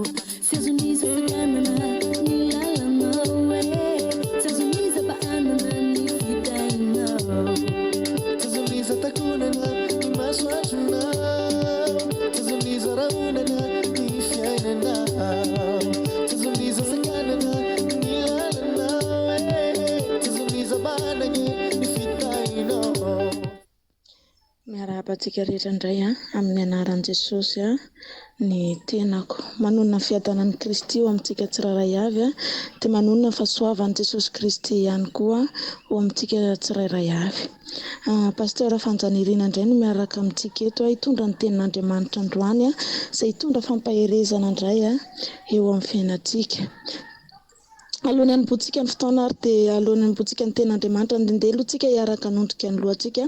Tsy azon'iza sakanana ny lalanao e Tsy azon'iza bahanana ny fitahinao Tsy azon'iza takonana ny masoandronao Tsy azon'iza rahonana ny fiainanao Tsy azon'iza sakanana ny lalanao e Tsy azon'iza bahanana ny fitahinao. Miarahaba antsika rehetra indray amin'ny anaran'i Jesosy ny tenako. Manonona ny fiadanan'i Kristy ho amintsika tsirairay avy dia manonona ny fahasoavan'i Jesosy Kristy ihany koa ho amintsika tsirairay avy. Pasteur Fanjanirina indray no miaraka amintsika eto hitondra ny tenin'Andriamanitra androany izay hitondra fampaherezana indray eo amin'ny fiainantsika. Alohan'ny hanombohantsika ny fotoana ary dia alohan'ny hanombohantsika ny tenin'Andriamanitra, andeha aloha tsika hiaraka hanondrika ny lohantsika,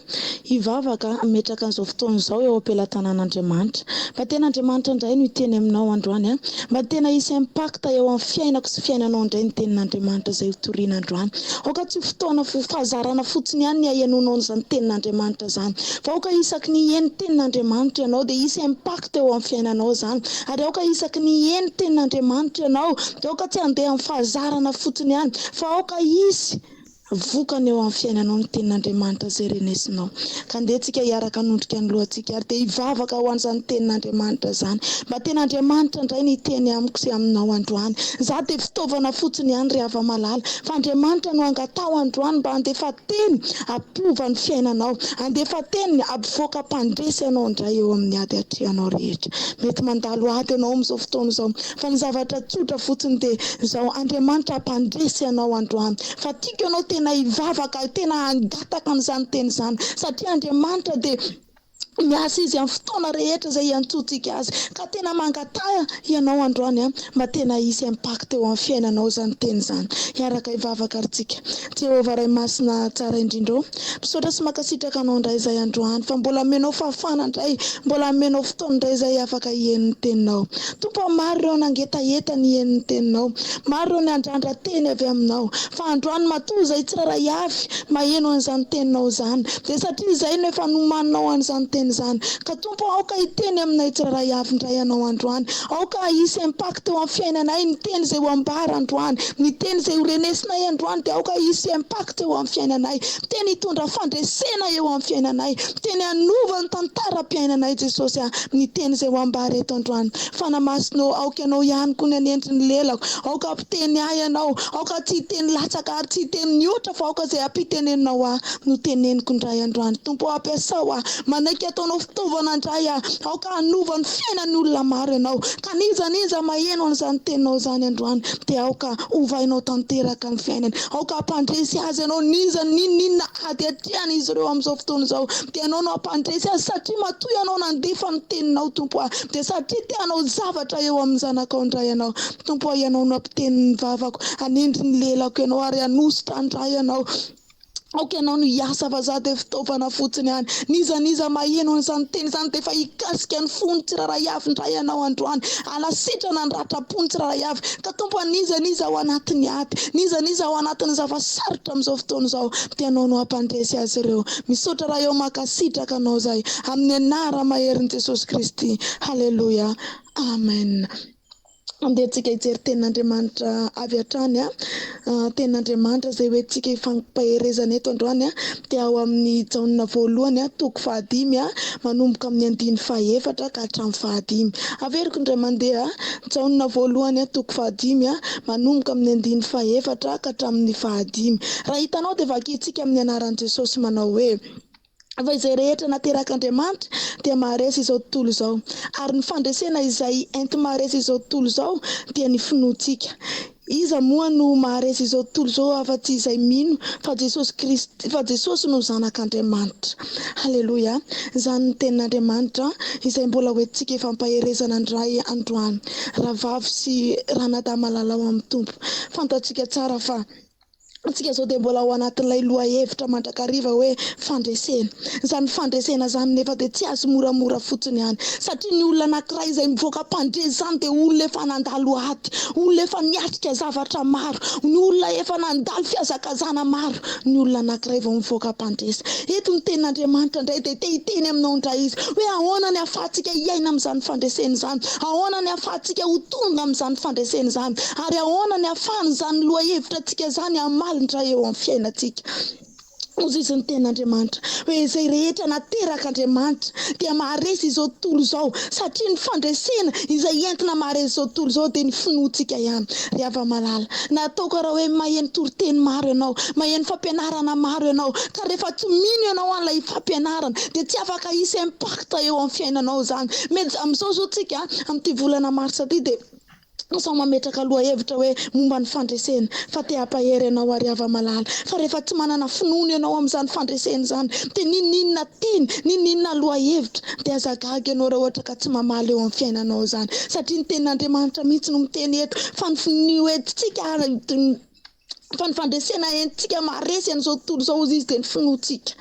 hivavaka, hametraka an'izao fotoana izao eo am-pelatanan'Andriamanitra. Mba tena Andriamanitra indray no hiteny aminao androany an! Mba tena hisy impact eo amin'ny fiainako sy fiainanao indray ny tenin'Andriamanitra izay hotorina androany. Aoka tsy ho fotoana fahazarana fotsiny ihany ny hahenoanao an'izany tenin'Andriamanitra izany, fa aoka isaky ny hiheno tenin'Andriamanitra ianao dia hisy impact eo amin'ny fiainanao izany. Ary aoka isaky ny hiheno tenin'Andriamanitra ianao dia aoka tsy handeha amin'ny fahazarana fotsiny ihany fa aoka hisy vokany eo amin'ny fiainanao ny tenin'Andriamanitra izay renesinao. Ka andeha tsika hiaraka hanondrika ny lohantsika ary dia hivavaka ho an'izany tenin'Andriamanitra izany. Mba tena Andriamanitra indray ny hiteny amiko sy aminao androany. Izaho dia fitaovana fotsiny ihany ry hava-malala fa Andriamanitra no angataho androany mba handefa teny hampiova ny fiainanao, handefa teny hampivoaka mpandresy anao indray eo amin'ny ady atrehanao rehetra. Mety mandalo ady ianao amin'izao fotoana izao, fa ny zavatra tsotra fotsiny dia izao, Andriamanitra hampandresy anao androany. Fa tiako ianao tena hivavaka, tena hangataka an'izany teny izany, satria Andriamanitra dia miasa Izy amin'ny fotoana rehetra izay iantsoantsika Azy. Ka tena mangataha ianao androany an, mba tena hisy impact eo amin'ny fiainanao izany teny izany. Hiaraka hivavaka ary tsika. Jehovah Ray Masina tsara indrindra ô, misaotra sy mankasitraka Anao indray izahay androany fa mbola omenao fahafahana indray, mbola omenao fotoana indray izahay afaka hiheno ny teninao. Tompo ô, maro ireo nangetaheta ny hiheno ny teninao, maro ireo niandrandra teny avy aminao, fa androany matoa izahay tsirairay avy maheno an'izany teninao izany, dia satria izay no efa nomaninao an'izany teny izany. Ka Tompo ô, aoka hiteny aminay tsirairay avy indray Ianao androany. Aoka hisy impact eo amin'ny fiainanay ny teny izay ho ambara androany. Ny teny izay ho renesinay androany dia aoka hisy impact eo amin'ny fiainanay. Teny hitondra fandresena eo amin'ny fiainanay. Teny hanova ny tantaram-piainanay Jesosy a. Ny teny izay ho ambara eto androany. Fanahy Masina ô, aoka Ianao ihany koa ny hanendry ny lelako. Aoka hampiteny ahy Ianao. Aoka tsy hiteny latsaka ary tsy hiteny mihoatra fa aoka izay hampiteneninao ahy no teneniko indray androany. Tompo ô, ampiasao aho. Manaiky ataonao fitaovana indray aho. Aoka hanova ny fiainan'ny olona maro Ianao. Ka n'iza n'iza maheno an'izany teninao izany androany dia aoka hovainao tanteraka ny fiainany. Aoka hampandresy azy Ianao n'iza n'inon'inona ady atrehan'izy ireo amin'izao fotoana izao dia Ianao no hampandresy azy satria matoa Ianao nandefa ny teninao Tompo ah dia satria te hanao zavatra eo amin'ny zanakao indray Ianao. Tompo ah Ianao no hampiteny ny vavako, hanendry ny lelako Ianao ary hanosotra indray Ianao. Aoka ianao no hiasa fa za dia fitaovana fotsiny ihany. N'iza n'iza maheno an'izany teny izany dia efa hikasika ny fony tsirairay avy indray ianao androany. Hanasitrana ny ratram-pony tsirairay avy. Ka Tompo a, n'iza n'iza ao anatin'ny ady, n'iza n'iza ao anatin'ny zava-sarotra amin'izao fotoana izao dia ianao no hampandresy azy ireo. Misaotra Ray ô mankasitraka anao zahay amin'ny anara-maherin'i Jesosy Kristy. Haleloia. Amen. Andeha tsika hijery tenin'Andriamanitra avy hatrany a. Tenin'Andriamanitra izay hoentintsika hifampaherezana eto androany a, dia ao amin'ny Jaona voalohany a, toko fahadimy a, manomboka amin'ny andiny fahefatra ka hatramin'ny fahadimy. Averiko indray mandeha, Jaona voalohany a, toko fahadimy a, manomboka amin'ny andiny fahefatra ka hatramin'ny fahadimy. Raha hitanao dia vakintsika amin'ny anaran'i Jesosy manao hoe. Fa izay rehetra naterak'Andriamanitra dia maharesy izao tontolo izao, ary ny fandresena izay enti-maharesy izao tontolo izao dia ny finoantsika. Iza moa no maharesy izao tontolo izao afa-tsy izay mino fa Jesosy Kristy, fa Jesosy no Zanak'Andriamanitra. Haleloia! Izany ny tenin'Andriamanitra izay mbola hoentintsika hifampaherezana indray androany. Rahavavy sy ranadahy malala ao amin'ny Tompo, fantatsika tsara fa. Antsika izao dia mbola ao anatin'ilay lohahevitra mandrakariva hoe fandresena. Izany fandresena izany nefa dia tsy azo moramora fotsiny ihany. Satria ny olona anankiray izay mivoaka mpandresy izany dia olona efa nandalo ady, olona efa niatrika zavatra maro, ny olona efa nandalo fihazakazahana maro, ny olona anankiray vao mivoaka mpandresy. Eto ny tenin'Andriamanitra indray dia te hiteny aminao indray izy hoe ahoana ny ahafahantsika hiaina amin'izany fandresena izany, ahoana ny ahafahantsika ho tonga amin'izany fandresena izany, ary ahoana ny ahafahan'izany lohahevitra antsika izany hamaly indray eo amin'ny fiainantsika. Hoy izy ny tenin'Andriamanitra hoe izay rehetra naterak'Andriamanitra dia maharesy izao tontolo izao, satria ny fandresena izay entina maharesy izao tontolo izao dia ny finoantsika ihany. Ry hava-malala, na ataoko raha hoe maheno toriteny maro ianao, maheno fampianarana maro ianao, ka rehefa tsy mino ianao an'ilay fampianarana dia tsy afaka hisy impact eo amin'ny fiainanao izany. Mety amin'izao izao tsika amin'ity volana marsa ity dia sao mametraka lohahevitra hoe momba ny fandresena fa te hampahery anao ary hava-malala fa rehefa tsy manana finoana ianao amin'izany fandresena izany dia n'inon'inona teny, n'inon'inona lohahevitra dia aza gaga ianao raha ohatra ka tsy mamaly eo amin'ny fiainanao izany satria ny tenin'Andriamanitra mihitsy no miteny eto fa ny finoantsika Fa ny fandresena entintsika maharesy an'izao tontolo izao hozy izy dia ny finoantsika.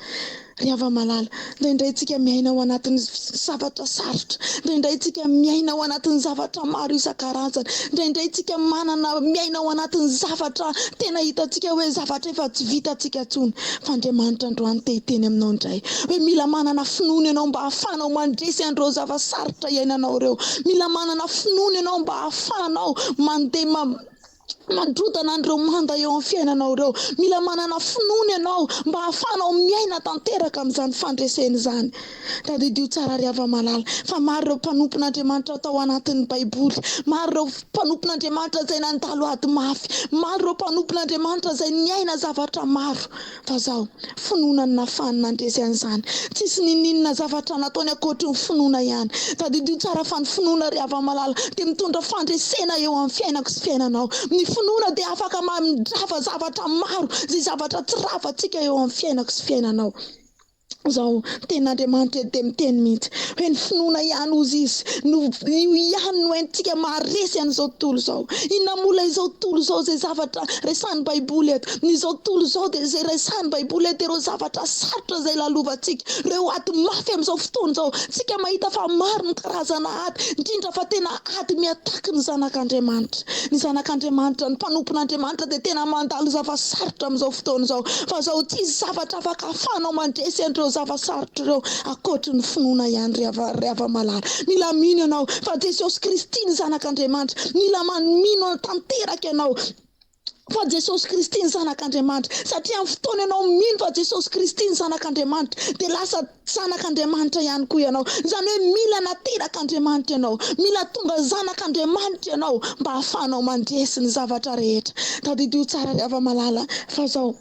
Ry hava-malala, indraindray tsika miaina ao anatin'ny zavatra sarotra, indraindray tsika miaina ao anatin'ny zavatra maro isan-karazany, indraindray tsika manana miaina ao anatin'ny zavatra tena hitantsika hoe zavatra efa tsy vitantsika intsony. Fa Andriamanitra androany te hiteny aminao indray hoe mila manana finoana ianao mba hahafahanao mandresy an'ireo zava-sarotra iainanao ireo. Mila manana finoana ianao mba hahafahanao mandeha Mandrodana an'ireo manda eo amin'ny fiainanao ireo. Mila manana finoana ianao mba hahafahanao miaina tanteraka amin'izany fandresena izany. Tadidio tsara ry hava-malala fa maro ireo mpanompon'Andriamanitra tao anatin'ny Baiboly. Maro ireo mpanompon'Andriamanitra izay nandalo ady mafy. Maro ireo mpanompon'Andriamanitra izay niaina zavatra maro. Fa zao, finoana no nahafahany nandresy an'izany. Tsisy ninoninona zavatra nataony ankoatry ny finoana ihany. Tadidio tsara fa ny finoana ry hava-malala dia mitondra fandresena eo amin'ny fiainako sy fiainanao. Ny finoana dia afaka mandrava zavatra maro izay zavatra tsy ravantsika eo amin'ny fiainako sy fiainanao. Izao, ny tenin'Andriamanitra eto dia miteny mihitsy hoe ny finoana ihany hozy izy no io ihany no entintsika maharesy an'izao tontolo izao. Inona moa ilay izao tontolo izao izay zavatra resahin'ny Baiboly eto? Ny izao tontolo izao dia izay resahin'ny Baiboly eto dia ireo zavatra sarotra izay lalovantsika, ireo ady mafy amin'izao fotoana izao. Tsika mahita fa maro ny karazana ady, indrindra fa tena ady miataky ny zanak'Andriamanitra. Ny zanak'Andriamanitra, ny mpanompon'Andriamanitra dia tena mandalo zava-sarotra amin'izao fotoana izao. Fa izao tsisy zavatra afaka ahafahanao mandresy an'ireo zava-sarotra ireo ankoatry ny finoana ihany ry ry hava-malala. Mila mino ianao fa Jesosy Kristy ny Zanak'Andriamanitra. Mila mino tanteraka ianao fa Jesosy Kristy ny Zanak'Andriamanitra. Satria amin'ny fotoana ianao mino fa Jesosy Kristy ny Zanak'Andriamanitra dia lasa zanak'Andriamanitra ihany koa ianao. Izany hoe mila naterak'Andriamanitra ianao. Mila tonga zanak'Andriamanitra ianao mba hahafahanao mandresy ny zavatra rehetra. Tadidio tsara ry hava-malala fa zao.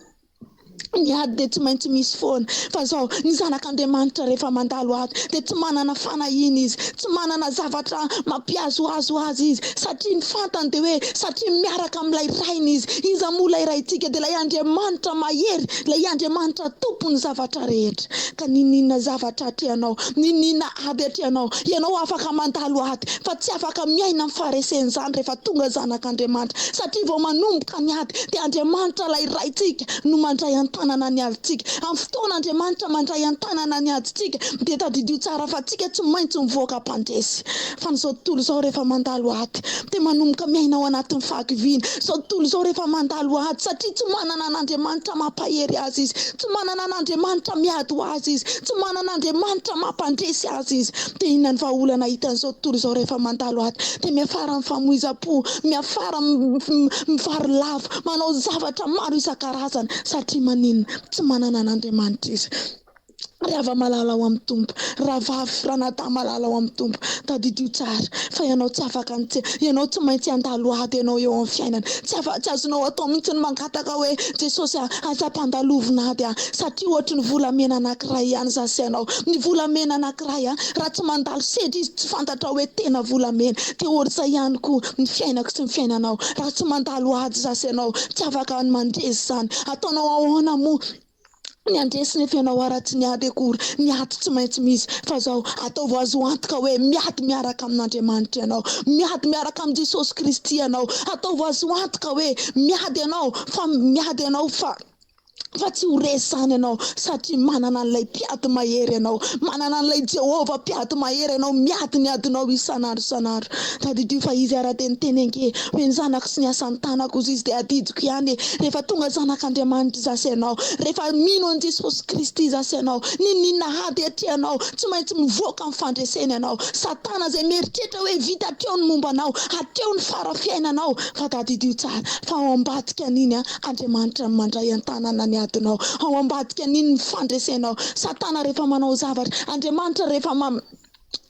Ny ady dia tsy maintsy misy foana. Fa zao, ny zanak'Andriamanitra rehefa mandalo ady dia tsy manana fanahiana izy, tsy manana zavatra mampihazohazo azy izy, satria ny fantany dia hoe satria miaraka amin'ilay Rainy izy. Iza moa ilay Raintsika? Dia ilay Andriamanitra mahery, ilay Andriamanitra Tompon'ny zavatra rehetra. Ka n'inon'inona zavatra atrehanao, n'inon'inona ady atrehanao, ianao afaka mandalo ady, fa tsy afaka miaina amin'ny faharesen'izany rehefa tonga zanak'Andriamanitra, satria vao manomboka ny ady dia Andriamanitra ilay Raintsika no mandray an-tanana ny adintsika. Amin'ny fotoana Andriamanitra mandray an-tanana ny adintsika dia tadidio tsara fa tsika tsy maintsy mivoaka mpandresy. Fa an'izao tontolo izao rehefa mandalo ady dia manomboka miaina ao anatin'ny fahakiviana. Izao tontolo izao rehefa mandalo ady satria tsy manana an'Andriamanitra mampahery azy izy, tsy manana an'Andriamanitra miady ho azy izy, tsy manana Andriamanitra mampandresy azy izy. Dia inona ny vahaolana hitan'izao tontolo izao rehefa mandalo ady? Dia miafara amin'ny famoizam-po, miafara mivary lava, manao zavatra maro isan-karazany satria maninona? Tsy manana an'Andriamanitra izy. Ry hava-malala ao amin'ny Tompo, rahavavy, ranadahy malala ao amin'ny Tompo, tadidio tsara fa ianao tsy afaka ny tsy, ianao tsy maintsy handalo ady ianao eo amin'ny fiainana. Tsy afa, tsy azonao atao mihitsy ny mangataka hoe, Jesosy a, aza ampandalovina ady aho, satria ohatry ny volamena anankiray ihany izaho sy ianao. Ny volamena anankiray a, raha tsy mandalo sedra izy tsy fantatrao hoe tena volamena. Dia ohatr'izay ihany koa ny fiainako sy ny fiainanao. Raha tsy mandalo ady izaho sy ianao, tsy afaka ny mandresy izany. Ataonao ahoana moa? Ny handresy nefa ianao ara tsy niady akory, ny ady tsy maintsy misy fa zao ataovy azo antoka hoe miady miaraka amin'Andriamanitra ianao, miady miaraka amin'i Jesosy Kristy ianao, ataovy azo antoka hoe miady ianao fa miady ianao fa fa tsy ho resy izany ianao satria manana an'ilay mpiady mahery ianao, manana an'ilay Jehovah mpiady mahery ianao miady ny adinao isan'andro isan'andro. Tadidio fa izy ara dia niteny ange hoe ny zanako sy ny asan'ny tanako ozy izy dia adidiko ihany e, rehefa tonga zanak'Andriamanitra zasy ianao, rehefa mino an'i Jesosy Kristy zasy ianao, n'inon'inona ady atrehanao, tsy maintsy mivoaka amin'ny fandresena ianao. Satana izay mieritreritra hoe vita hatreo ny momba anao, hatreo ny fara fiainanao, fa tadidio tsara fa ao ambadika an'iny Andriamanitra no mandray an-tanana ny adinao, ao ambadika an'iny ny fandresenao. Satana rehefa manao zavatra, Andriamanitra rehefa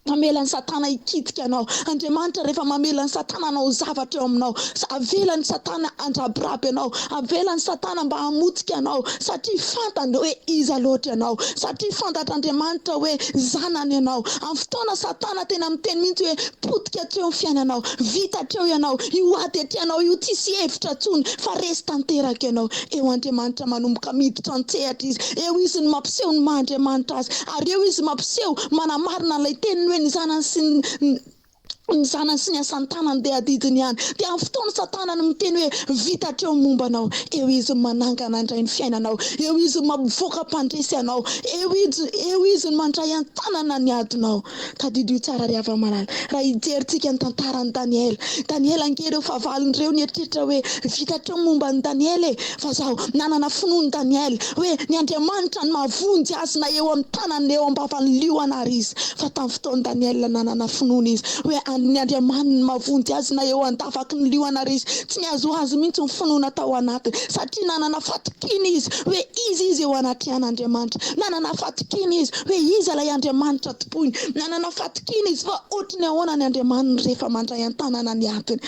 mamela an'i Satana hikitika anao. Andriamanitra rehefa mamela an'i Satana hanao zavatra eo aminao, avelan'i Satana handrabiraby anao, avelan'i Satana mba hamotika anao, satria fantany hoe iza loatra ianao, satria fantatr'Andriamanitra hoe zanany ianao. Amin'ny fotoana Satana tena miteny mihitsy hoe potika hatreo ny fiainanao, vita hatreo ianao, io ady atrehanao io tsisy hevitra intsony fa resy tanteraka ianao. Eo Andriamanitra manomboka miditra an-tsehatra izy, eo izy no mampiseho ny maha Andriamanitra azy, ary eo izy mampiseho, manamarina an'ilay teniny hoe ny zanany sy ny ny zanany sy ny asan'ny tanany dia adidiny ihany. Dia amin'ny fotoana Satana no miteny hoe vita hatreo ny momba anao. Eo izy no manangana indray ny fiainanao. Eo izy no mampivoaka mpandresy anao. Eo izy eo izy no mandray an-tanana ny adinao. Tadidio tsara ry hava-malala, raha hijerintsika ny tantaran'i Daniela. Daniela ange ireo fahavalony ireo nieritreritra hoe vita hatreo ny momba an'i Daniela e! Fa zao, nanana finoana Daniela hoe ny Andriamanitra no mahavonjy azy na eo amin'ny tanany na eo am-bavan'ny liona ary izy. Fa tamin'ny fotoan'i Daniela nanana finoana izy hoe ny Andriamaniny no mahavonjy azy na eo an-davaky ny liona ary izy. Tsy nihazohazo mihitsy ny finoana tao anatiny satria nanana fatokiana izy hoe iza izy eo anatrehan'Andriamanitra. Nanana fatokiana izy hoe iza ilay Andriamanitra tompoiny. Nanana fatokiana izy fa ohatry ny ahoana ny Andriamaniny rehefa mandray an-tanana ny adiny.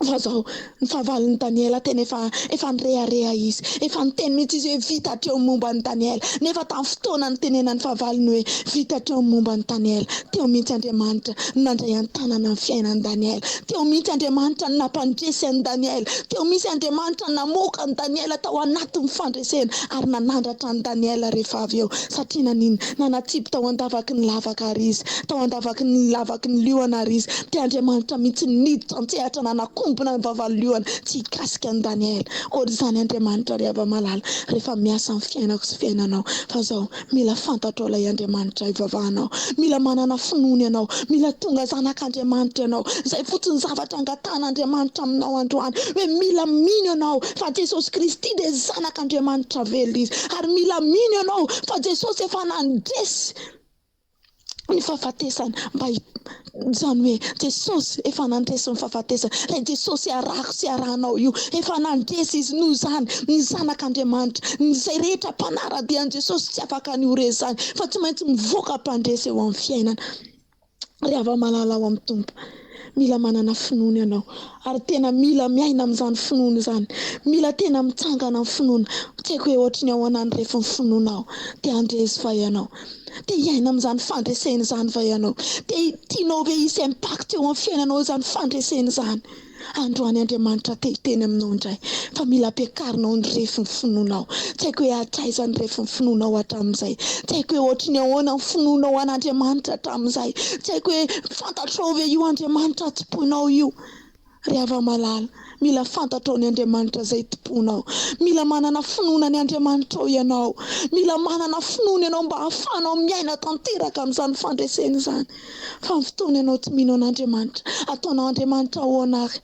Fa zao, ny fahavalon'i Daniela tena efa efa nirehareha izy. Efa niteny mihitsy izy hoe vita hatreo ny momba an'i Daniela. Nefa tamin'ny fotoana nitenenan'ny fahavalony hoe vita hatreo ny momba an'i Daniela, teo mihitsy Andriamanitra no nandray an-tanana ny fiainan'i Daniela. Teo mihitsy Andriamanitra no nampandresy an'i Daniela. Teo mihitsy Andriamanitra no namoaka an'i Daniela tao anatin'ny fandresena ary nanandratra an'i Daniela rehefa avy eo. Satria naninona? Nanatsipy tao an-davaky ny lavaka àry izy. Tao an-davaky ny lavaky ny liona àry izy. Dia Andriamanitra mihitsy no niditra an-tsehatra nanakombona ny vavan'ny liona tsy hikasika an'i Daniela. Ohatr'izany Andriamanitra ry hava-malala rehefa miasa amin'ny fiainako sy fiainanao. Fa izao, mila fantatrao ilay Andriamanitra ivavahanao. Mila manana finoana ianao. Mila tonga zanak'Andriamanitra ianao. Izay fotsiny zavatra angatahan'Andriamanitra aminao androany. Hoe mila mino ianao fa Jesosy Kristy dia zanak'Andriamanitra velona Izy. Ary mila mino ianao fa Jesosy efa nandresy ny fahafatesana mba izany hoe Jesosy efa nandresy ny fahafatesana. Ilay Jesosy arahako sy arahanao io efa nandresy Izy. Noho izany ny zanak'Andriamanitra, izay rehetra mpanara-dia an'i Jesosy tsy afaka ny ho resy izany fa tsy maintsy mivoaka mpandresy eo amin'ny fiainana. Ry hava-malala ao amin'ny Tompo, mila manana finoana ianao, ary tena mila miaina amin'izany finoana izany. Mila tena mitsangana amin'ny finoana. Tsy haiko hoe ohatry ny ahoana ny refin'ny finoanao. Te handresy va ianao? Te hiaina amin'izany fandresena izany va ianao? Te tianao ve hisy impact eo amin'ny fiainanao izany fandresena izany? Androany Andriamanitra te hiteny aminao indray fa mila ampiakarinao ny refin'ny finoanao. Tsy haiko hoe hatraiza ny refin'ny finoanao hatramin'izay. Tsy haiko hoe ohatry ny ahoana ny finoanao an'Andriamanitra hatramin'izay. Tsy haiko hoe fantatrao ve io Andriamanitra tompoinao io. Ry hava-malala, mila fantatrao ny Andriamanitra izay tompoinao. Mila manana finoana ny Andriamanitrao ianao. Mila manana finoana ianao mba hahafahanao miaina tanteraka amin'izany fandresena izany. Fa ny fotoana ianao tsy mino an'Andriamanitra, ataonao Andriamanitra ahoana ary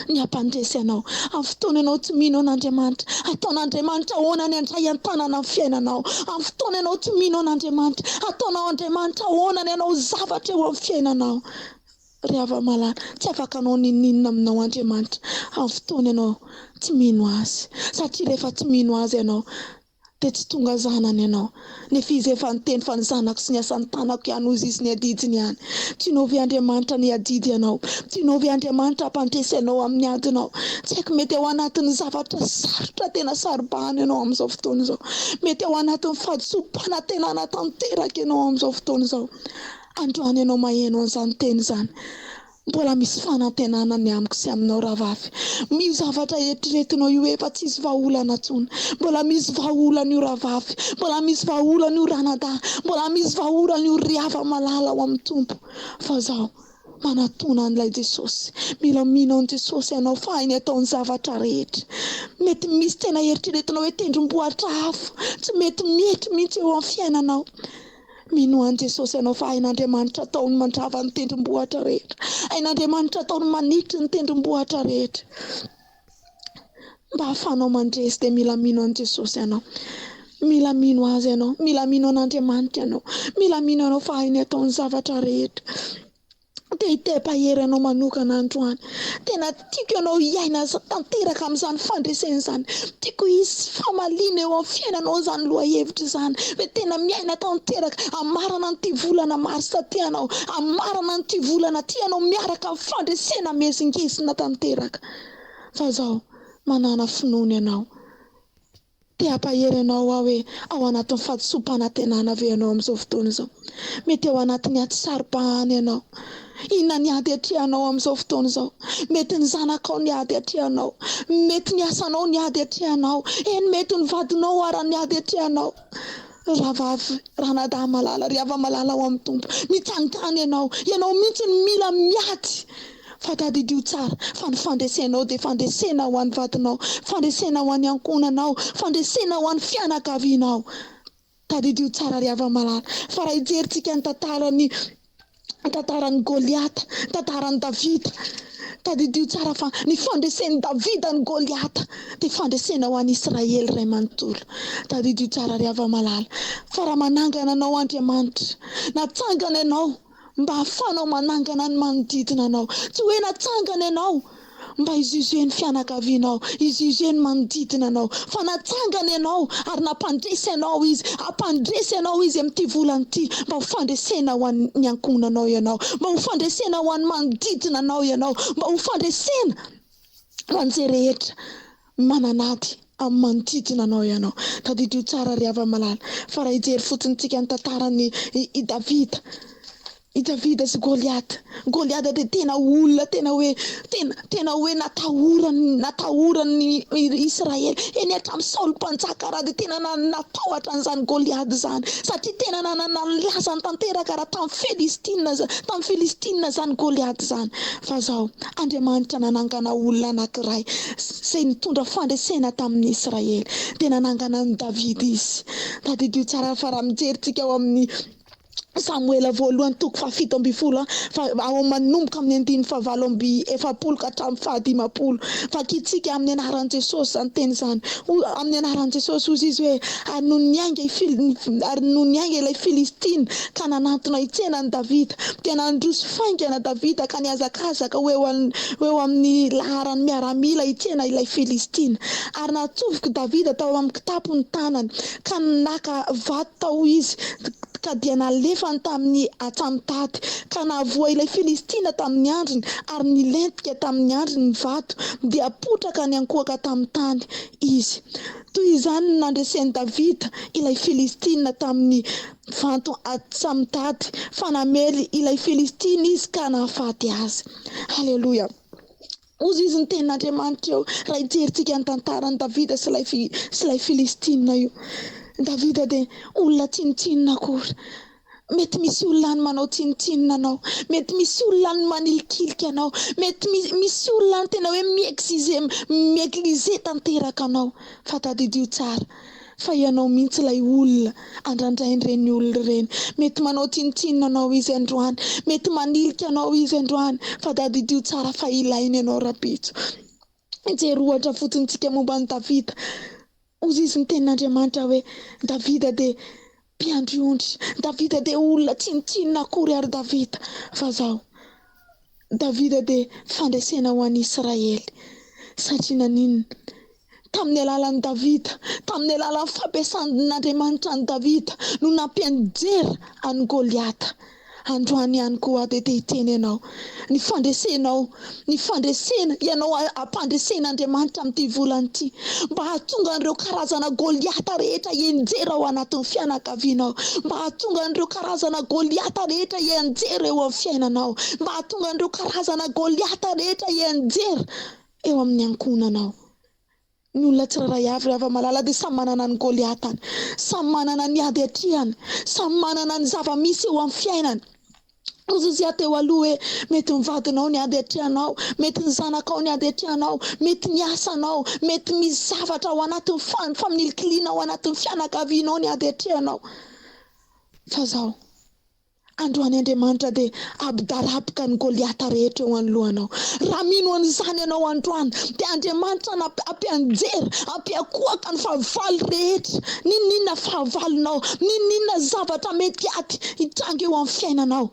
ny hampandresy anao? Amin'ny fotoana ianao tsy mino an'Andriamanitra, ataon'Andriamanitra ahoana ny handray an-tanana ny fiainanao? Amin'ny fotoana ianao tsy mino an'Andriamanitra, ataonao Andriamanitra ahoana ny hanao zavatra eo amin'ny fiainanao? Ry hava-malala, tsy afaka hanao n'inon'inona aminao Andriamanitra amin'ny fotoana ianao tsy mino Azy, satria rehefa tsy mino Azy ianao, dia tsy tonga zanany ianao. Nefa izy efa niteny fa ny zanako sy ny asan'ny tanako ihany hozy izy ny adidiny ihany. Tianao ve Andriamanitra ny hiadidy anao? Tianao ve Andriamanitra hampandresy anao amin'ny adinao? Tsy haiko mety ao anatin'ny zavatra sarotra tena saro-bahana ianao amin'izao fotoana izao. Mety ao anatin'ny fahadisoam-panantenana tanteraka ianao amin'izao fotoana izao. Androany ianao maheno an'izany teny izany. Mbola misy fanantenana ny amiko sy aminao rahavavy. Io zavatra eritreretinao io efa tsisy vahaolana intsony. Mbola misy vahaolana io rahavavy. Mbola misy vahaolana io ranadahy. Mbola misy vahaolana io ry hava-malala ao amin'ny Tompo. Fa zao, manatona an'ilay Jesosy. Mila mino an'i Jesosy ianao fa hainy atao ny zavatra rehetra. Mety misy tena eritreretinao hoe tendrombohitra hafa tsy mety mietry mihitsy eo amin'ny fiainanao. Minoa an'i Jesosy ianao fa hain'Andriamanitra atao ny mandrava ny tendrombohitra rehetra. Hain'Andriamanitra atao ny manitry ny tendrombohitra rehetra. Mba hahafahanao mandresy dia mila mino an'i Jesosy ianao. Mila mino Azy ianao. Mila mino an'Andriamanitra ianao. Mila mino ianao fa hainy atao ny zavatra rehetra. Te hitepa-hery anao manokana androany. Tena tiako ianao hiaina tanteraka amin'izany fandresena izany. Tiako hisy famaliana eo amin'ny fiainanao izany lohahevitra izany. Hoe tena miaina tanteraka. Hamarana an'ity volana marsa ity ianao. Hamarana an'ity volana ity ianao miaraka amin'ny fandresena mihezingezina tanteraka. Fa izao, manàna finoana ianao. Te hampahery anao aho hoe ao anatin'ny fahadisoam-panantenana ve ianao amin'izao fotoana izao? Mety ao anatin'ny ady saro-pahana ianao. Inona ny ady atrehanao amin'izao fotoana izao? Mety ny zanakao ny ady atrehanao. Mety ny asanao ny ady atrehanao. Eny, mety ny vadinao ara ny ady atrehanao. Rahavavy, ranadahy malala, ry hava-malala ao amin'ny Tompo, mitsangàna ianao. Ianao mihitsy no mila miady. Fa tadidio tsara fa ny fandresenao dia fandresena ho an'ny vadinao, fandresena ho an'ny ankohonanao, fandresena ho an'ny fianakavianao. Tadidio tsara ry hava-malala fa raha hijerintsika ny tantaran'ny tantaran'i Goliata, tantaran'i Davida, tadidio tsara fa ny fandresen'i Davida an'i Goliata dia fandresena ho an'i Israely iray manontolo. Tadidio tsara ry hava-malala fa raha manangana anao Andriamanitra, natsangana ianao mba hahafahanao manangana ny manodidina anao. Tsy hoe natsangana ianao mba hi-juger ny fianakavianao, hi-juger ny manodidina anao, fa natsangana ianao ary nampandresy anao Izy, hampandresy anao Izy amin'ity volana ity mba ho fandresena ho an'ny ankohonanao ianao, mba ho fandresena ho an'ny manodidina anao ianao, mba ho fandresena ho an'izay rehetra manan'ady amin'ny manodidina anao ianao. Tadidio tsara ry hava-malala fa raha hijery fotsiny tsika ny tantaran'i i Davida, i Davida sy Goliata. Goliata dia tena olona tena hoe tena tena hoe natahorany natahoran'ny Israely. Eny hatramin'i Saoly mpanjaka raha dia tena natahotra an'izany Goliata izany satria tena nanana ny lazany tanteraka raha tamin'ny Filistina tamin'ny Filistina izany Goliata izany. Fa izao, Andriamanitra nanangana olona anankiray izay nitondra fandresena tamin'ny Israely, dia nanangana an'i Davida izy. Tadidio tsara fa raha mijery tsika ao amin'ny Samoela voalohany toko fahafito ambin'ny folo fa ao manomboka amin'ny andininy fahavalo amby efapolo ka hatramin'ny fahadimampolo. Vakintsika amin'ny anaran'i Jesosy izany teny izany. Amin'ny anaran'i Jesosy hozy izy hoe ary nony niainga i Fil-, ary nony niainga ilay Filistina ka nanantona hitsena an'i Davida, dia nandroso faingana Davida ka nihazakazaka ho eo ho eo amin'ny laharan'ny miaramila hitsena ilay Filistina. Ary natsofok'i Davida tao amin'ny kitapo ny tanany, ka naka vato tao izy, ka dia nalefany tamin'ny antsamotady, ka nahavoa ilay Filistina tamin'ny andriny, ary nilentika tamin'ny andriny ny vato, dia potraka niankohoka tamin'ny tany izy. Toy izany no nandresen'i Davida ilay Filistina tamin'ny vanto antsamotady, fa namely ilay Filistina izy ka nahafaty azy. Haleloia! Hozy izy ny tenin'Andriamanitra eo, raha hijerintsika ny tantaran'i Davida sy ilay sy ilay Filistina io. Davida dia olona tsinontsinona akory. Mety misy olona any manao tsinontsinona anao, mety misy olona any manilikilika anao, mety misy olona any tena hoe mi-exiger, mi-egliser tanteraka anao. Fa tadidio tsara fa ianao mihitsy ilay olona andrandrain'ireny olona ireny. Mety manao tsinontsinona anao izy androany, mety manilika anao izy androany, fa tadidio tsara fa ilainy ianao rahampitso. Hijery ohatra fotsiny tsika momba an'i Davida. Hozy izy ny tenin'Andriamanitra hoe Davida dia mpiandry ondry. Davida dia olona tsinontsinona akory ary Davida. Fa zao, Davida dia fandresena ho an'i Israely. Satria naninona? Tamin'ny alalan'i Davida, tamin'ny alalan'ny fampiasan'Andriamanitra an'i Davida no nampianjera an'i Goliata. Androany ihany koa aho dia te hiteny ianao, ny fandresenao, ny fandresena, ianao ampandresen'Andriamanitra amin'ity volana ity, mba hahatonga an'ireo karazana Goliata rehetra hianjera ao anatin'ny fianakavianao, mba hahatonga an'ireo karazana Goliata rehetra hianjera eo amin'ny fiainanao, mba hahatonga an'ireo karazana Goliata rehetra hianjera eo amin'ny ankohonanao. Ny olona tsirairay avy ry hava-malala dia samy manana ny Goliatany, samy manana ny ady atrehany, samy manana ny zava-misy eo amin'ny fiainany. Hoy izy aho teo aloha hoe mety ny vadinao ny ady atrehanao, mety ny zanakao ny ady atrehanao, mety ny asanao, mety misy zavatra ao anatin'ny familikiliana ao anatin'ny fianakavianao ny ady atrehanao. Fa zao. Androany Andriamanitra dia hampidaraboka ny Goliata rehetra eo anoloanao. Raha mino an'izany ianao androany, dia Andriamanitra hampianjera, hampiankohoka ny fahavalo rehetra, n'inon'inona fahavalonao, n'inon'inona zavatra mety ady hitranga eo amin'ny fiainanao.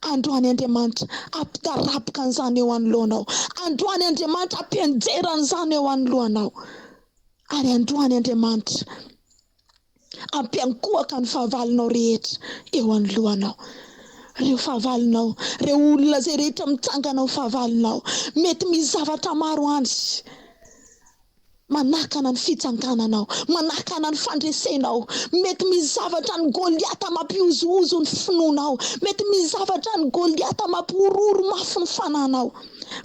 Androany Andriamanitra hampidaraboka an'izany eo anoloanao. Androany Andriamanitra hampianjera an'izany eo anoloanao. Ary androany Andriamanitra Hampiankohoka ny fahavalonao rehetra eo anoloanao. Ireo fahavalonao, ireo olona izay rehetra mitsangana ho fahavalonao. Mety misy zavatra maro any manakana ny fitsangananao, manakana ny fandresenao. Mety misy zavatra ny Goliata mampihozohozo ny finoanao. Mety misy zavatra ny Goliata mampihorohoro mafy ny fananao.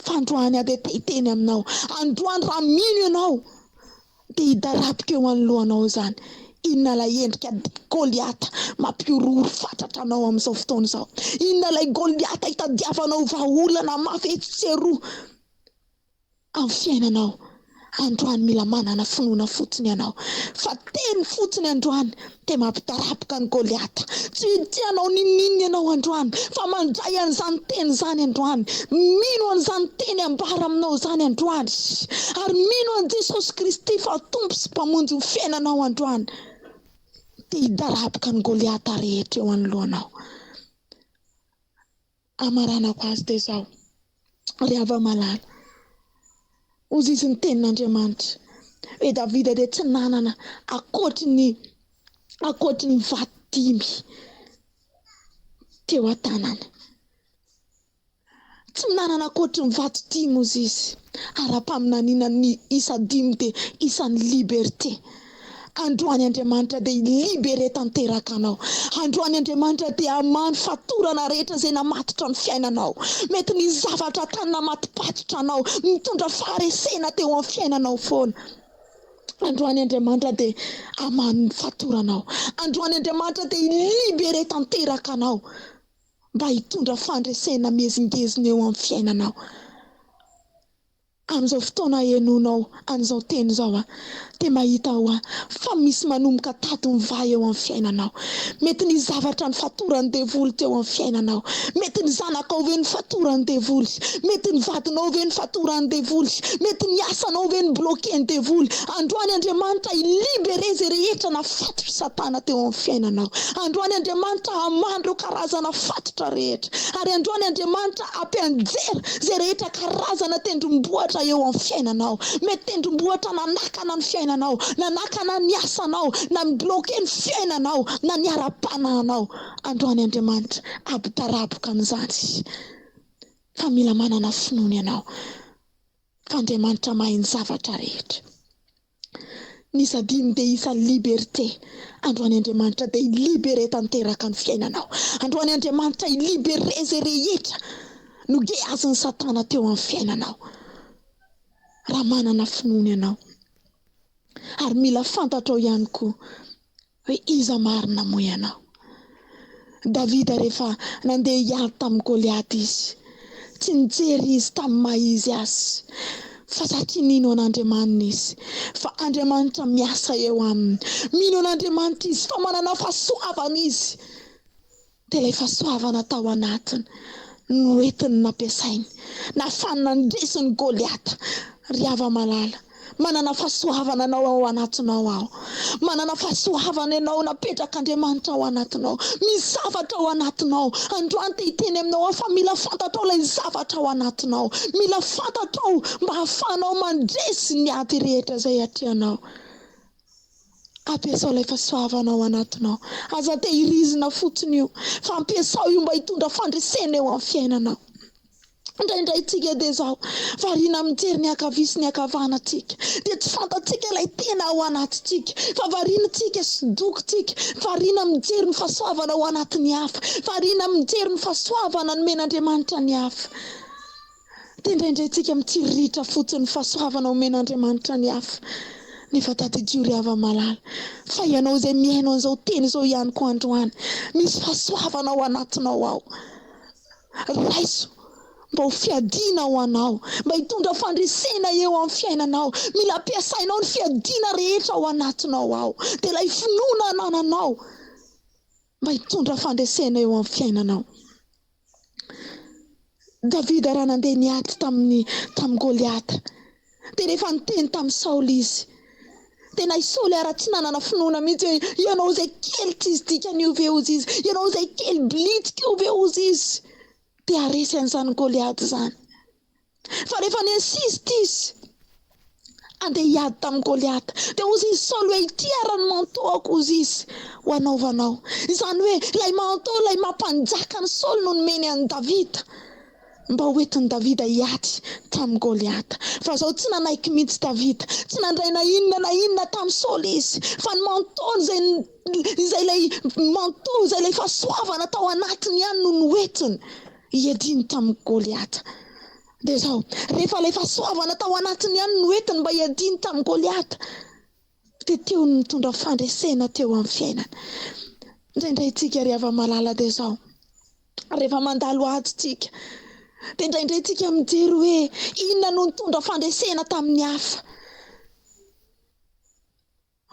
Fa androany aho dia te hiteny aminao, androany raha mino ianao, Dia hidaraboka eo anoloanao izany. Inona ilay endrika Goliata mampihorohoro fatratra anao amin'izao fotoana izao? Inona ilay Goliata itadiavanao vahaolana mafy etsy sy eroa amin'ny fiainanao? Androany mila manana finoana fotsiny ianao. Fa teny fotsiny androany dia mampidaraboka an'i Goliata. Tsy te hanao n'inon'inona ianao androany, fa mandray an'izany teny izany androany. Mino an'izany teny ambara aminao izany androany. Ary mino an'i Jesosy Kristy fa Tompo sy Mpamonjy ny fiainanao androany. Dia hidaraboka an'i Goliata rehetra eo anoloanao. Hamaranako azy dia izao, ry hava-malala, hozy izy ny tenin'Andriamanitra, hoe Davida dia tsy nanana ankoatry ny ankoatry ny vato dimy teo an-tanany. Tsy nanana ankoatry ny vato dimy hozy izy. Ara-paminaniana ny isa dimy dia isan'ny liberté. Androany Andriamanitra dia hi-libérer tanteraka anao. Androany Andriamanitra dia hamaha ny fatorana rehetra izay namatotra ny fiainanao. Mety nisy zavatra tany namatopatotra anao, nitondra faharesena teo amin'ny fiainanao foana. Androany Andriamanitra dia hamaha ny fatoranao. Androany Andriamanitra dia hi-libérer tanteraka anao mba hitondra fandresena mihezingezina eo amin'ny fiainanao. Amin'izao fotoana ahenoanao an'izao teny izao aho dia mahita hoa fa misy manomboka tady mivaha eo amin'ny fiainanao. Mety nisy zavatra nifatoran'ny devoly teo amin'ny fiainanao. Mety ny zanakao ve nifatoran'ny devoly? Mety ny vadinao ve nifatoran'ny devoly? Mety ny asanao ve ni-bloquer-n'ny devoly? Androany Andriamanitra hi-liberer izay rehetra nafatotr'i Satana teo amin'ny fiainanao. Androany Andriamanitra hamaha ireo karazana fatotra rehetra. Ary androany Andriamanitra hampianjera izay rehetra karazana tendrombohitra eo amin'ny fiainanao. Mety tendrombohitra nanakana ny fiainanao, nanakana ny asanao, na mi-bloquer ny fiainanao, na ny ara-panahinao. Androany Andriamanitra hampidaraboka an'izany. Fa mila manana finoana ianao fa Andriamanitra mahay ny zavatra rehetra. Ny isa dimy dia isa liberté. Androany Andriamanitra dia hi-libérer tanteraka ny fiainanao. Androany Andriamanitra hi-libérer izay rehetra nogeazin'i Satana teo amin'ny fiainanao. Raha manana finoana ianao. Ary mila fantatrao ihany koa Hoe iza marina moa ianao? Davida rehefa nandeha hiady tamin'i Goliata izy, tsy nijery izy tamin'ny maha izy azy, fa satria nino an'Andriamaniny izy, fa Andriamanitra miasa eo aminy. Mino an'Andriamanitra izy fa manana fahasoavana izy. Dia ilay fahasoavana tao anatiny no entiny nampiasainy, nahafahany nandresy ny Goliata. Ry hava-malala, manana fahasoavana anao ao anatinao aho. Manana fahasoavana ianao napetrak'Andriamanitra ao anatinao. Misy zavatra ao anatinao. Androany te hiteny aminao aho fa mila fantatrao ilay zavatra ao anatinao. Mila fantatrao mba hahafahanao mandresy ny ady rehetra izay atrehanao. Ampiasao ilay fahasoavana ao anatinao. Aza tehirizina fotsiny io, fa ampiasao io mba hitondra fandresena eo amin'ny fiainanao. Indraindray tsika dia izao, variana mijery ny ankavia sy ny ankavana tsika, dia tsy fantatsika ilay tena ao anatintsika, fa variana tsika sy doko tsika, variana mijery ny fahasoavana ao anatin'ny hafa, variana mijery ny fahasoavana nomen'Andriamanitra ny hafa. Dia indraindray tsika mitsiriritra fotsiny ny fahasoavana omen'Andriamanitra ny hafa. Nefa tadidio ry hava-malala, fa ianao izay mihaino an'izao teny izao ihany koa androany, misy fahasoavana ao anatinao ao. Raiso mba ho fiadiana ho anao, mba hitondra fandresena eo amin'ny fiainanao. Mila ampiasainao ny fiadiana rehetra ao anatinao ao, dia ilay finoana anananao mba hitondra fandresena eo amin'ny fiainanao. Davida raha nandeha niady tamin'ny tamin'i Goliata, dia rehefa niteny tamin'i Saoly izy, dia na i Saoly ara tsy nanana finoana mihitsy hoe ianao izay kely tsisy dikany io ve hozy izy, ianao izay kely bilitika io ve hozy izy, dia haharesy an'izany Goliata izany. Fa rehefa ni-insiste izy handeha hiady tamin'i Goliata, dia hozy izy Saoly hoe ity ara ny manteau-ko hozy izy ho anaovanao. Izany hoe ilay manteau ilay maha-mpanjaka an'i Saoly no nomeny an'i Davida mba ho entin'i Davida hiady tamin'i Goliata. Fa izao tsy nanaiky mihitsy Davida, tsy nandray na inona na inona tamin'i Saoly izy, fa ny manteau-ny izay izay ilay manteau izay ilay fahasoavana tao anatiny ihany no noentiny hiadiany tamin'i Goliata. Dia izao, rehefa ilay fahasoavana tao anatiny ihany no entiny mba hiadiany tamin'i Goliata, dia teo no nitondra fandresena teo amin'ny fiainana. Indraindray tsika ry hava-malala dia izao, rehefa mandalo ady tsika, dia indraindray tsika mijery hoe inona no nitondra fandresena tamin'ny hafa.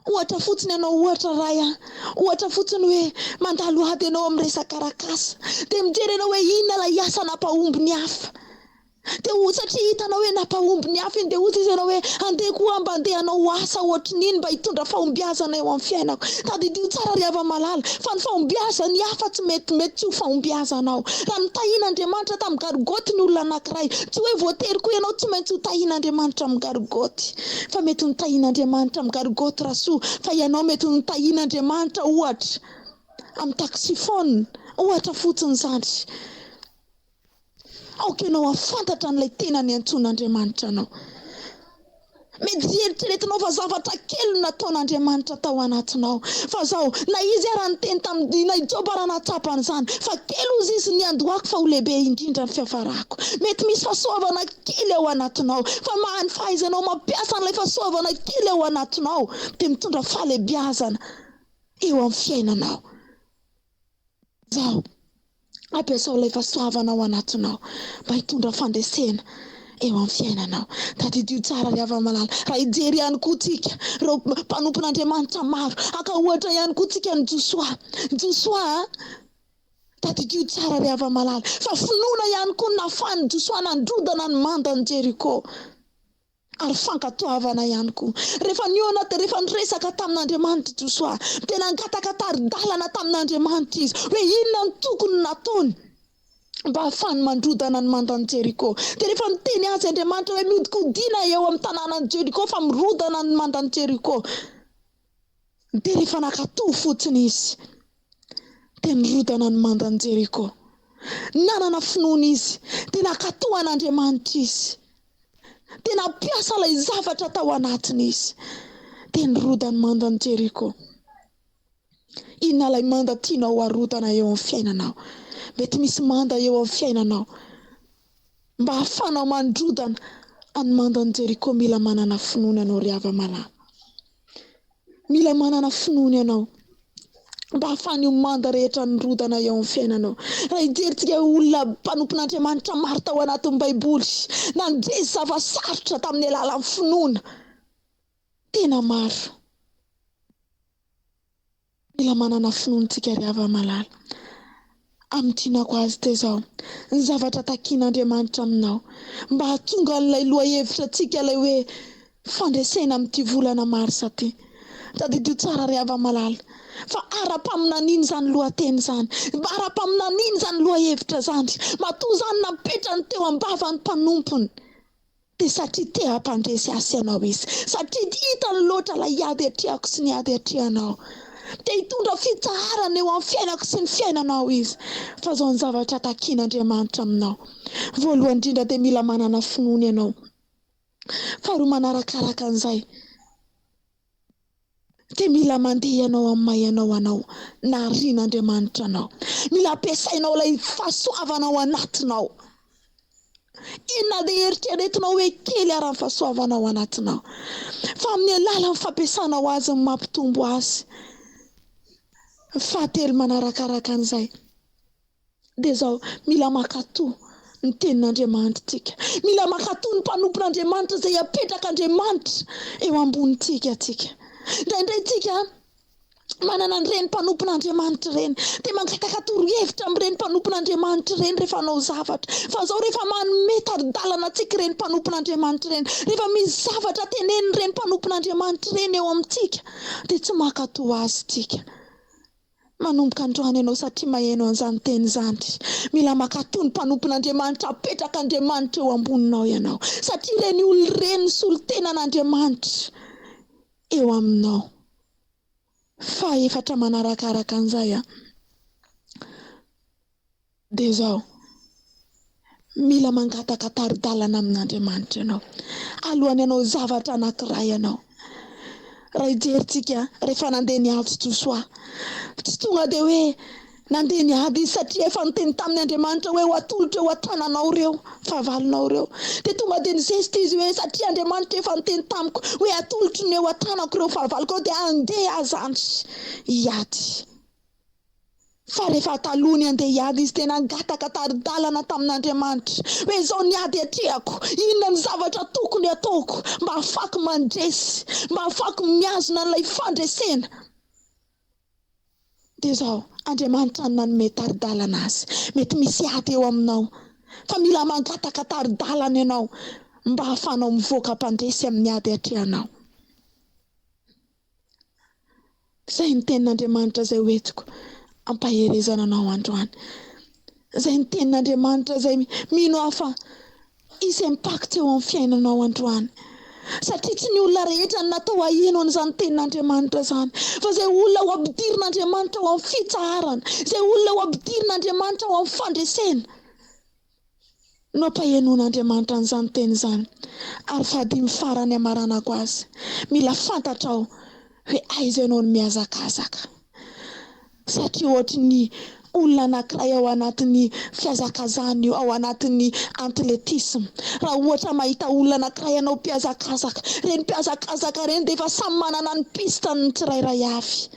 Ohatra fotsiny ianao ohatra ray a! Ohatra fotsiny hoe mandalo ady ianao amin'ny resaka arak'asa dia mijery ianao hoe inona ilay asa nampahomby ny hafa. Dia ho satria hitanao hoe nampahomby ny hafa iny dia hoy izy ianao hoe andeha koa aho mba andeha hanao asa ohatry ny iny mba hitondra fahombiazana eo amin'ny fiainako. Tadidio tsara ry hava-malala fa ny fahombiazan'ny hafa tsy mety mety tsy ho fahombiazanao. Raha notahian'Andriamanitra tamin'ny gargoty ny olona anankiray, tsy hoe voatery koa ianao tsy maintsy ho tahian'Andriamanitra amin'ny gargoty. Fa mety notahian'Andriamanitra amin'ny gargoty Rasoa, fa ianao mety notahian'Andriamanitra ohatra amin'ny taxiphone, ohatra fotsiny izany. Aoka ianao hahafantatra an'ilay tena niantsoan'Andriamanitra anao. Mety eritreretinao fa zavatra kely no nataon'Andriamanitra tao anatinao. Fa zao, na izy ara niteny tamin'i, na i Joba ara nahatsapa an'izany, fa kely hozy izy ny niandohako fa ho lehibe indrindra ny fiafarako. Mety misy fahasoavana kely ao anatinao, fa maha ny fahaizanao mampiasa an'ilay fahasoavana kely ao anatinao dia mitondra fahalehibiazana eo amin'ny fiainanao. Zao, ampiasao ilay fahasoavana ao anatinao mba hitondra fandresena eo amin'ny fiainanao. Tadidio tsara ry hava-malala, raha hijery ihany koa tsika ireo mpanompon'Andriamanitra maro, haka ohatra ihany koa tsika an'i Josoa. Josoa a! Tadidio tsara ry hava-malala, fa finoana ihany koa no nahafahan'i Josoa nandrodana ny mandan'i Jeriko. Ary fankatoavana ihany koa. Rehefa nihaona, rehefa niresaka tamin'Andriamanitra i Josoa, dia nangataka tari-dalana tamin'Andriamanitra izy, hoe inona no tokony nataony mba hahafahany mandrodana ny mandan'i Jeriko. Dia rehefa niteny azy Andriamanitra hoe mihodinkodina eo amin'ny tanànan'i Jeriko fa mirodana ny mandan'i Jeriko, dia rehefa nankatò fotsiny izy, dia nirodana ny mandan'i Jeriko. Nanana finoana izy, dia nankatò an'Andriamanitra izy. Dia nampiasa ilay zavatra tao anatiny izy. Dia nirodany mandan'i Jeriko. Inona ilay manda tianao harodana eo amin'ny fiainanao? Mety misy manda eo amin'ny fiainanao. Mba hahafahanao mandrodana an'ny mandan'i Jeriko mila manana finoana ianao ry hava-malala. Mila manana finoana ianao mba hahafahan'io manda rehetra nirodana eo amin'ny fiainanao. Raha hijerintsika olona mpanompon'Andriamanitra maro tao anatin'ny Baiboly, nandresy zava-sarotra tamin'ny alalan'ny finoana, tena maro. Mila manana finoana tsika ry hava-malala. Amin'ny tianako azy dia izao, ny zavatra takian'Andriamanitra aminao mba hahatonga an'ilay lohahevitra antsika ilay hoe fandresena amin'ity volana marsa ity. Tadidio tsara ry hava-malala fa ara-paminaniana izany lohateny izany, ara-paminaniana izany lohahevitra izany. Matoa izany napetrany teo am-bavan'ny mpanompony. Dia satria te hampandresy ahy sy anao Izy. Satria hitany loatra ilay ady atrehako sy ny ady atrehanao. Te hitondra fitsaharana eo amin'ny fiainako sy ny fiainanao Izy. Fa izao ny zavatra takian'Andriamanitra aminao. Voalohany indrindra dia mila manana finoana ianao. Faharoa manarakaraka an'izay. Dia mila mandeha ianao amin'ny maha ianao anao naharian'Andriamanitra anao. Mila ampiasainao ilay fahasoavana ao anatinao. Inona dia eritreretinao hoe kely ara ny fahasoavana ao anatinao. Fa amin'ny alalan'ny fampiasanao azy no mampitombo azy. Fahatelo manarakaraka an'izay. Dia izao, mila mankatò ny Tenin'Andriamanitra isika. Mila mankatò ny mpanompon'Andriamanitra izay apetrak'Andriamanitra eo ambonintsika isika. Indraindray isika manana an'ireny mpanompon'Andriamanitra ireny, dia mangataka torohevitra amin'ireny mpanompon'Andriamanitra ireny rehefa hanao zavatra. Fa izao rehefa manome tari-dalana antsika ireny mpanompon'Andriamanitra ireny, rehefa misy zavatra tenenin'ireny mpanompon'Andriamanitra ireny eo amintsika, dia tsy mankatò azy isika. Manomboka androany ianao satria maheno an'izany teny izany. Mila mankatò ny mpanompon'Andriamanitra apetrak'Andriamanitra eo amboninao ianao. Satria ireny olona ireny no solontenan'Andriamanitra eo aminao. Fahefatra manarakaraka an'izay an. Dia izao, mila mangataka tari-dalana amin'Andriamanitra ianao, alohan'ny hanao zavatra anankiray ianao. Raha hijerintsika, rehefa nandeha niady Josoa, tsy tonga dia hoe nandeha niady izy satria efa niteny taminy Andriamanitra hoe ho atolotro eo an-tananao ireo fahavalonao ireo. Dia tonga dia nizesta izy hoe satria Andriamanitra efa niteny tamiko hoe atolotro ny eo an-tanako ireo fahavaloko ireo dia handeha aho izany hiady. Fa rehefa taloha ny handeha hiady izy dia nangataka tari-dalana tamin'Andriamanitra hoe izao ny ady atrehako, inona ny zavatra tokony hataoko mba hahafako mandresy, mba hahafako mihazona an'ilay fandresena. Dia izao, Andriamanitra no nanome tari-dalana azy. Mety misy ady eo aminao, fa mila mangataka tari-dalana ianao mba hahafahanao mivoaka mpandresy amin'ny ady atrehanao. Izay ny tenin'Andriamanitra izay ho entiko ampaherezana anao androany. Izay ny tenin'Andriamanitra izay mino aho fa hisy impact eo amin'ny fiainanao androany. Satria tsy ny olona rehetra no natao haheno an'izany tenin'Andriamanitra izany. Fa izay olona ho ampidirin'Andriamanitra ao amin'ny fitsaharana, izay olona ho ampidirin'Andriamanitra ao amin'ny fandresena. No ampahenoan'Andriamanitra an'izany teny izany. Ary fahadimy farany hamaranako azy, mila fantatrao hoe aiza ianao no mihazakazaka. Satria ohatry ny olona anankiray ao anatin'ny fihazakazahana io, ao anatin'ny athlétisme. Raha ohatra mahita olona anankiray ianao mpihazakazaka, ireny mpihazakazaka ireny dia efa samy manana ny piste-ny ny tsirairay avy.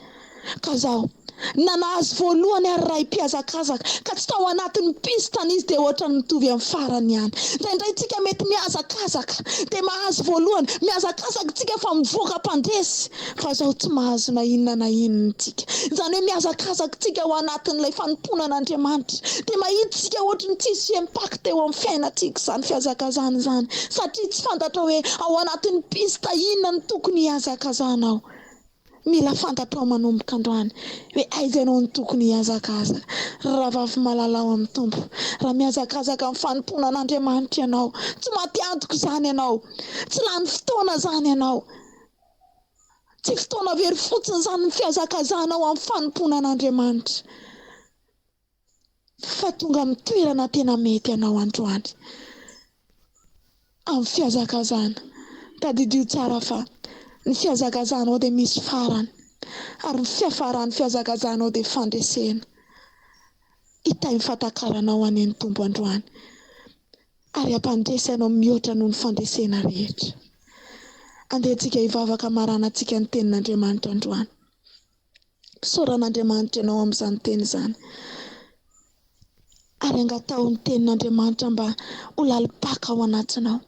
Ka zao, na nahazo voalohany ary ray mpihazakazaka ka tsy tao anatin'ny piste izy dia ohatran'ny mitovy amin'ny farany ihany. Indraindray tsika mety mihazakazaka dia mahazo voalohany, mihazakazaka tsika fa mivoaka mpandresy fa zao tsy mahazo na inona na inona tsika. Izany hoe mihazakazaka tsika ao anatin'ilay fanompoana an'Andriamanitra dia mahita tsika ohatran'ny tsisy impact eo amin'ny fiainantsika izany fihazakazahana izany satria tsy fantatra hoe ao anatin'ny piste inona no tokony hihazakazahanao. Mila fantatrao manomboka androany hoe aiza ianao no tokony hihazakazaka. Ry rahavavy malala ao amin'ny Tompo, raha mihazakazaka amin'ny fanompoana an'Andriamanitra ianao, tsy maty antoka izany ianao, tsy lany fotoana izany ianao, tsy fotoana very fotsiny izany ny fihazakazahanao amin'ny fanompoana an'Andriamanitra. Fa tonga amin'ny toerana tena mety anao androany. Amin'ny fihazakazahana. Tadidio tsara fa ny fihazakazahanao dia misy farany. Ary ny fiafaran'ny fihazakazahanao dia fandresena. Hitahy ny fatakaranao anie ny Tompo androany. Ary hampandresy anao mihoatra noho ny fandresena rehetra. Andeha antsika hivavaka hamaranantsika ny tenin'Andriamanitra androany. Isaorana Andriamanitra ianao amin'izany teny izany. Ary angataho ny tenin'Andriamanitra mba ho lalim-paka ao anatinao.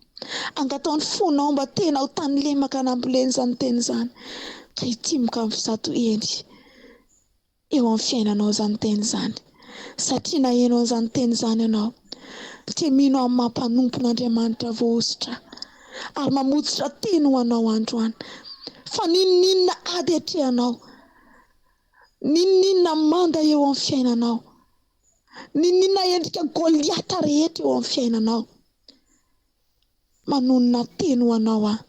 Angataho ny fonao mba tena ho tany lemaka nambolena izany teny izany, ka hitsimoka amin'ny fizato eny eo amin'ny fiainanao izany teny izany. Satria naheno an'izany teny izany ianao, dia mino amin'ny maha mpanompon'Andriamanitra voahosotra ary mamotsitra teny ho anao androany fa n'inon'inona ady atrehanao, n'inon'inona manda eo amin'ny fiainanao, n'inon'inona endrika Goliata rehetra eo amin'ny fiainanao. Manonona teny ho anao aho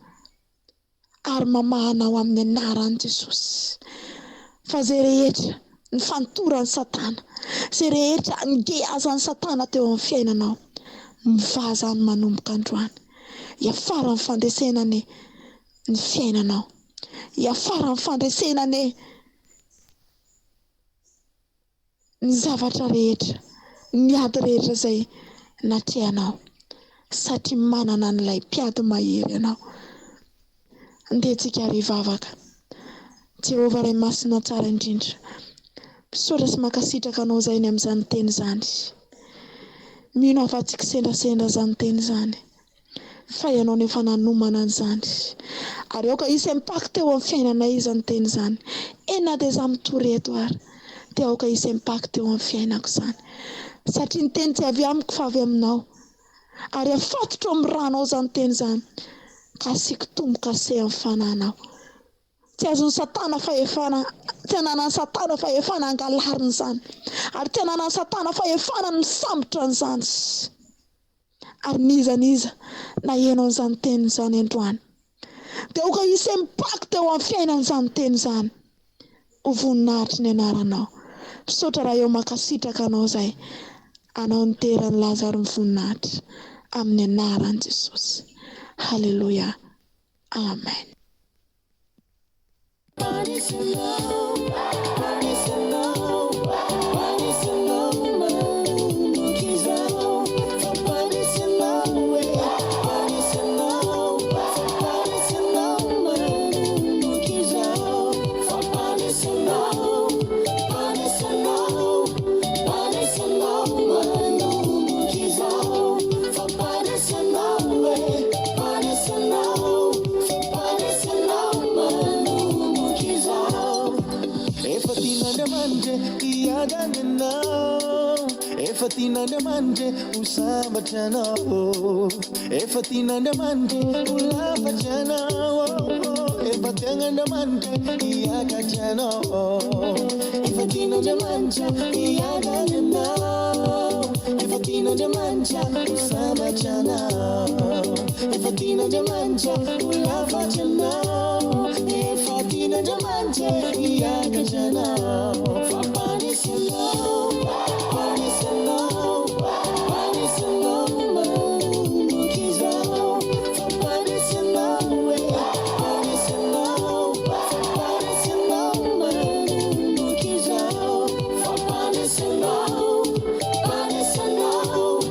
ary mamaha anao amin'ny anaran'i Jesosy. Fa izay rehetra nifantoran'i Satana, izay rehetra nigehazan'i Satana teo amin'ny fiainanao, mivaha izany manomboka androany. Hiafara ny fandresena anie ny fiainanao. Hiafara ny fandresena anie ny zavatra rehetra, ny ady rehetra izay natrehanao, satria manana an'ilay mpiady mahery ianao. Andeha tsika ary hivavaka. Jehovah Ray Masina tsara indrindra, misaotra sy mankasitraka Anao izay ny amin'izany teny izany. Mino aho fa tsy kisendrasendra izany teny izany. Fa Ianao no efa nanomana an'izany. Ary aoka hisy impact eo amin'ny fiainanay izany teny izany. Eny na dia izaho mitory eto ary, dia aoka hisy impact eo amin'ny fiainako izany. Satria ny teny tsy avy amiko fa avy Aminao. Ary afatotro amin'ny ranao izany teny izany, ka asiako tombo-kase amin'ny fanahinao. Tsy azon'i Satana fahefana, tsy ananan'i Satana fahefana hangalarina izany. Ary tsy ananan'i Satana fahefana ny misambotra an'izany. Ary n'iza n'iza naheno an'izany teny izany androany, dia aoka hisy impact eo amin'ny fiainany izany teny izany, ho voninahitry ny anaranao. Misaotra Ray ô, mankasitraka Anao izay Anao nidera ny laza ary ny voninahitra, amin'ny anaran'i Jesosy. Haleloia. Amen. Efa tian'Andriamanitra hiadana ianao Efa tian'Andriamanitra ho sambatra ianao Efa tian'Andriamanitra ho lafatra ianao Efa tian'Andriamanitra hiakatra ianao Efa tian'Andriamanitra hiadana ianao Efa tian'Andriamanitra ho sambatra ianao Efa tian'Andriamanitra ho lafatra ianao Efa tian'Andriamanitra hiakatra ianao Fa mpandresy ianao, mpandresy ianao, mpandresy ianao manomboka izao Fa mpandresy ianao e, mpandresy ianao Fa mpandresy ianao manomboka izao Fa mpandresy ianao, mpandresy ianao,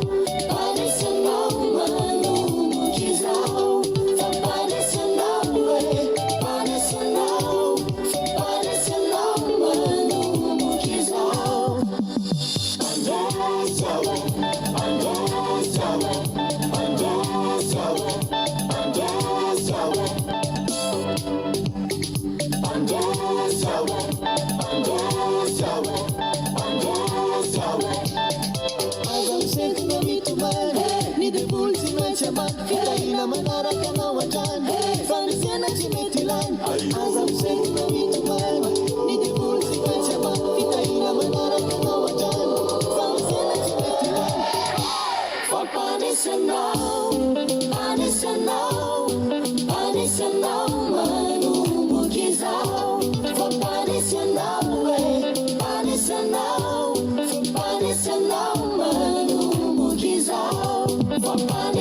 mpandresy ianao manomboka izao Fa mpandresy ianao e, mpandresy ianao Fa mpandresy ianao manomboka izao Mpandresy aho e, mpandresy aho e, mpandresy aho e, mpandresy aho e. Mpandresy aho e, mpandresy aho e, mpandresy aho e. Aza misento na mitomany, ny devoly tsy maintsy ambany, fitahiana manaraka anao hatrany, fandresena tsy mety lany. Aza misento na mitomany, ny devoly tsy maintsy ambany, fitahiana manaraka anao hatrany, fandresena tsy mety lany. Fa mpandresy anao, mpandresy anao, mpandresy anao manomboka izao. Fa mpandresy anao e, mpandresy anao, fa mpandresy anao manomboka izao. Fa mpandresy.